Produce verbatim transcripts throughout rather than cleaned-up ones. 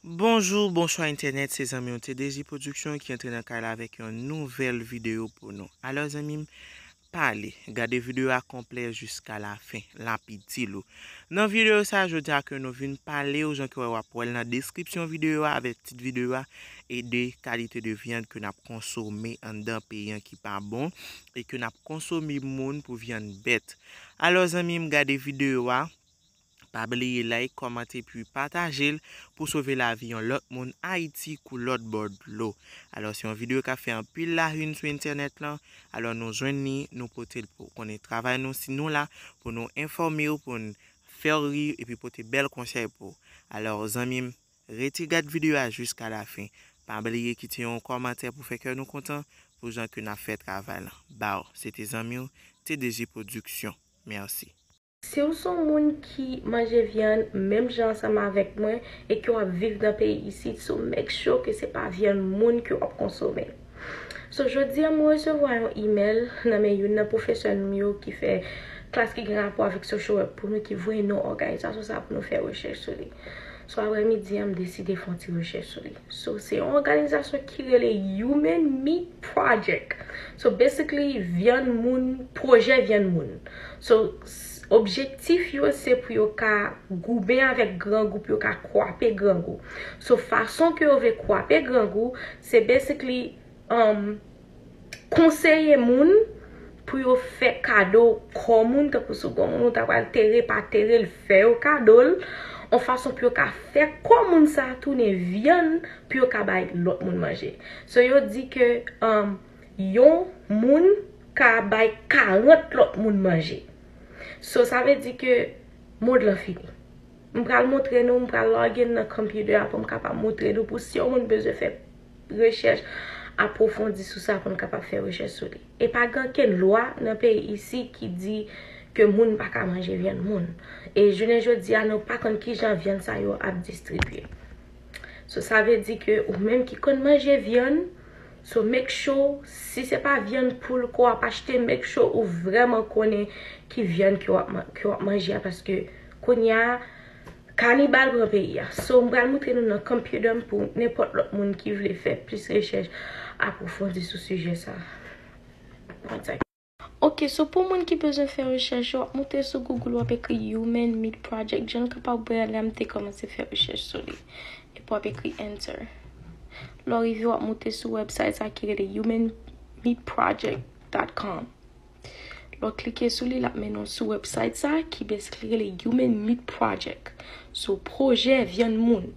Bonjou, bonswa entènèt, se zanmi w T D J Production ki antre nan kay la avèk yon nouvèl videyo pou nou. Alò zanmi m, pale, gade videyo a konplè jiska lafen, l ap itil ou. Nan videyo sa, jodi a ke nou vin pale w, jan ke w ap wè l nan deskripsyon videyo a avèk tit videyo a, e de kalite de vyann ke n ap konsome anndan peyi an ki pa bon, e ke n ap konsome moun pou vyann bèt. Alò zanmi m, gade videyo a, pa bliye like, kòmante epi pataje l pou sove lavi yon lòt moun Ayiti kou lòt bò dlo. Alò, se yon videyo k ap fè anpil la une sou entènèt lan. Alò, nou jwenn li, nou pote l pou konnen travay nou. Si nou la pou nou enfòme w, pou n fè w ri, epi pote bèl konsèy pou w. Alò, zanmi m, rete gad videyo a jiska lafen. Pa bliye kite yon kòmantè pou fè kè nou kontan, pou jan ke n ap fè travay lan. Ba w, se te zanmi w, T D J Production. Mèsi. Si w se yon moun ki manje vyann menm jan ansanm avèk mwen e ke w ap viv nan peyi isit, so make sure ke se pa vyann moun ke w ap konsome. So, jodi a, mwen resevwa yon imèl nan men youn nan pwofesè m yo ki fè klas ki gen rapò avèk social work pou nou, ki voye non òganizasyon sa pou nou fè rechèch sou li. So, aprè midi a, m deside fè yon ti rechèch sou li. So, se yon òganizasyon ki rele Human Meat Project. So, basically, vyann moun, pwojè vyann moun. So, s- objektif yo, se pou yo ka goumen avèk grangou, pou yo ka kwape grangou. So, fason ke yo vle kwape grangou, se basically, um, konseye moun pou yo fè kado kò moun, tankou si w gen moun ou ta pral tere, pa tere l, fè yo kado l, yon fason pou yo ka fè kò moun sa a tounen vyann pou yo ka bay lòt moun manje. So, yo di ke, um, yon moun ka bay karant lòt moun manje. So, sa vle di ke mond lan fini. M pral montre nou, m pral lòge n nan computer a pou m kapab montre nou, pou si yon moun bezwen fè rechèch apwofondi sou sa, pou n kapab fè rechèch sou li. E pa gen okenn lwa nan peyi isi ki di ke moun pa ka manje vyann moun. E jounen jodi a, nou pa konn kijan vyann sa yo ap distribye. So, sa vle di ke ou menm ki konn manje vyann, so make sure, si se pa vyann poul ke w ap achte, make sure ou vrèman konnen ki vyann ke w ap man- ke w ap manje a, paske kounye a, kanibal pran peyi a. So, m pral montre nou nan computer m pou nenpòt lòt moun ki vle fè plis rechèch apwofondi sou sijè sa. One second. Ok, so pou moun ki bezwen fè rechèch yo, w ap moute sou Google, w ap ekri Human Meat Project. Jan l kapab wè a, lè m te kòmanse fè rechèch sou li. Epi w ap ekri enter. Lè w rive, w ap moute sou website sa ki rele human meat project dot com. Lè w klike sou li, l ap mennen w sou website sa ki basically rele Human Meat Project. So, pwojè vyann moun.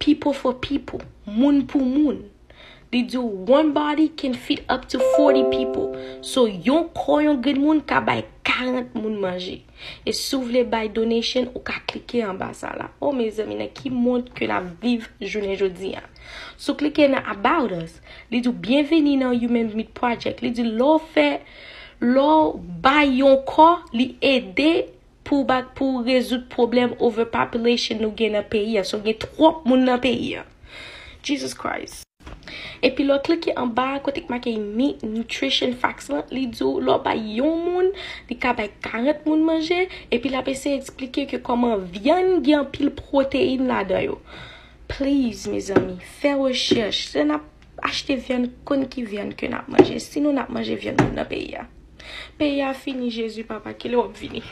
People for people. Moun pou moun. Li di w, one body can feed up to forty people. So, yon kò, yon grenn moun ka bay karant moun manje. E si w vle bay donation, ou ka klike anba sa la. Oh, mezanmi, nan ki mond ke n ap viv jounen jodi a? Si w klike nan About Us, li di w, byenveni nan Human Meat Project. Li di, lè w fè, lè w bay yon kò, li ede pou ba, pou rezoud pwoblèm overpopulation nou gen nan peyi a. So, gen twòp moun nan peyi a. Jesus Christ. Epi lè w klike anba a, kote k make Meat Nutrition Facts lan, li di w, lè w bay yon moun, li ka bay karant moun manje, epi l ap eseye eksplike ke kòman vyann gen anpil pwoteyin ladan yo. Please, mezanmi, fè rechèch. Lè n ap achte vyann, konn ki vyann ke n ap manje. Sinon, n ap manje vyann moun nan peyi a. Peyi a fini, Jezi, papa, kilè w ap vini?